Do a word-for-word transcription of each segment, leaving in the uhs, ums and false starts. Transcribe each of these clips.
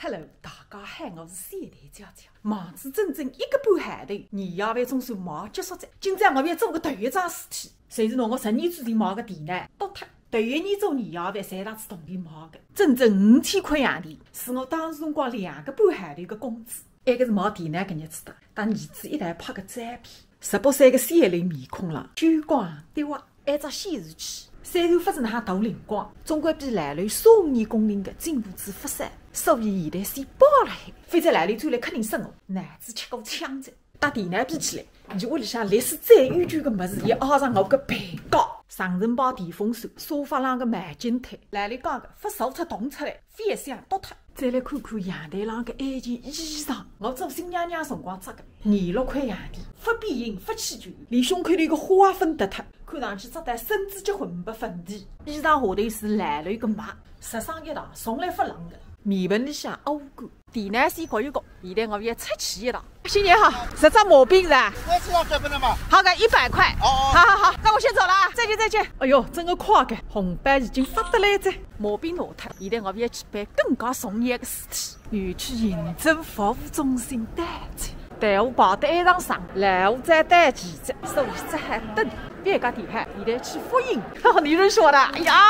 Hello，大家好，我是谢台姐姐。忙仔整整一个半号头，年夜饭总算买结束哉。今朝我要做个头一桩事体，就是拿我十年之前买个电脑倒脱。头一年做年夜饭，侪搭仔同钿买个，整整五千块洋钿，是我当时辰光两个半号头个工资。埃个是买电脑搿日子的，搭儿子一道拍个照片。十八岁个小刘面孔浪，酒光对哇。 埃只显示器，虽然勿是哪大灵光，总归比老刘少年工龄个进步仔勿少，所以现在先摆辣海，否则老刘转来肯定说我，脑子吃过枪哉。搭电脑比起来，伊屋里向历史最悠久个物事，也挨上我个背高。长城牌电风扇，沙发浪个毛巾腿，老刘讲个，勿烧脱动出来，非要想倒脱。再来看看阳台浪个埃件衣裳，我做新娘娘辰光着个，廿六块洋钿，勿变形，勿起旧，连胸口里个花也勿脱。 看上去着得甚至结棍勿分离。衣裳下头是老刘个妈，十双一套，从来勿冷个。面盆里向沤过，电脑先搞一搞，现在我要出去一趟。新年好，十只毛饼是吧？我知道这不能吗？好个，一百块。哦哦。好好好，那我先走了啊，再见再见。哎哟，真个快个，红包已经发得来哉。毛饼拿脱，现在我要去办更加重要个事体。 园区行政服务中心到哉，队伍排得非常长，老虎再到齐哉，所以只好等。别个地方，现在去复印。你认识我的？哎呀，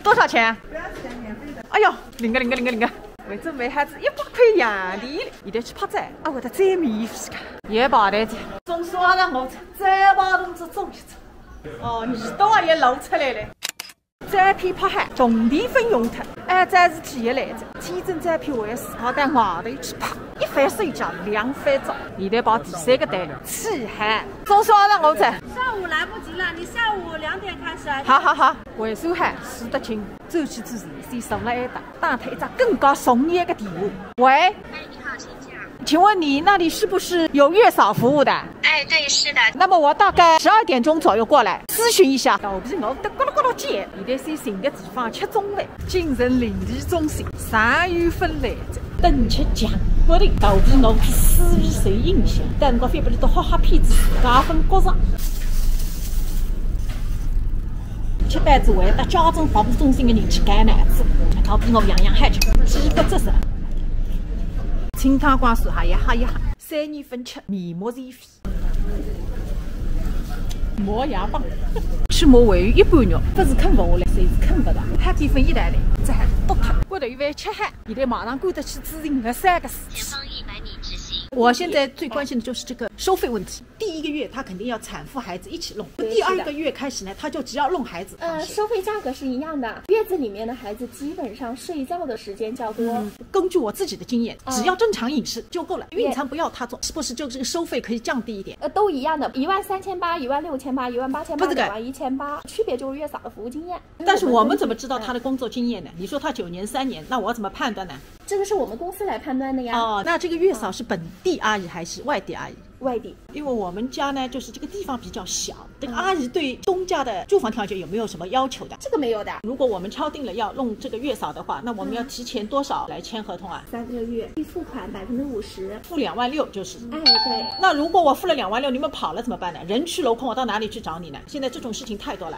多少钱？不要钱，免费的。哎呦，灵个灵个灵个灵个，为这美孩子一百块洋钿了，现在去拍照，啊，我的最美一个，也排队哉，总算让我再把动作做一做。哦，耳朵也露出来了。 照片拍好，铜钿勿用脱，哎，这事体也来哉，签证照片我要自家到外头去拍，一翻手脚两翻脚，现在排第三个队了，气嗨，总算让我哉。上午来不及了，你下午两点开始啊。好好好，回收好，洗得清，转去之前先上了一档，打开一只更加重要个电话。喂？哎，你好，请讲。 请问你那里是不是有月嫂服务的？哎，对，是的。那么我大概十二点钟左右过来咨询一下。老皮我得咕噜咕噜叫，现在先寻个地方吃中饭。精神领地中心，三月份来着，等吃酱骨头。老皮我是思维受影响，但我反不里都好好骗子自家分觉着。吃饱之后，到家政服务中心的人去干奶子，老皮我样样好吃，鸡骨折是吧？ 清汤挂水哈也哈一哈，三年份吃面膜是一飞。磨牙棒，吃膜还有一半肉，不是啃勿下来，就是啃勿着，还几分一袋嘞，这还不疼。我头一饭吃好，现在马上赶得去执行搿三个事体。前方一百米直行。我现在最关心的就是这个收费问题。 第一个月他肯定要产妇孩子一起弄，对第二个月开始呢，他就只要弄孩子。呃，收费价格是一样的，月子里面的孩子基本上睡觉的时间较多。嗯，根据我自己的经验，只要正常饮食就够了，孕产不要他做，是不是就这个收费可以降低一点？呃，都一样的，一万三千八、一万六千八、一万八千八、不是的两万一千八，区别就是月嫂的服务经验。但是我们怎么知道他的工作经验呢？你说他九年三年，那我怎么判断呢？这个是我们公司来判断的呀。哦，那这个月嫂是本地阿姨还是外地阿姨？外地。因为我们家呢，就是这个地方比较小，这个阿姨对东家的住房条件有没有什么要求的？这个没有的。如果我们敲定了要弄这个月嫂的话，那我们要提前多少来签合同啊？三个月，预付款百分之五十。付两万六就是。哎，对。那如果我付了两万六，你们跑了怎么办呢？人去楼空，我到哪里去找你呢？现在这种事情太多了。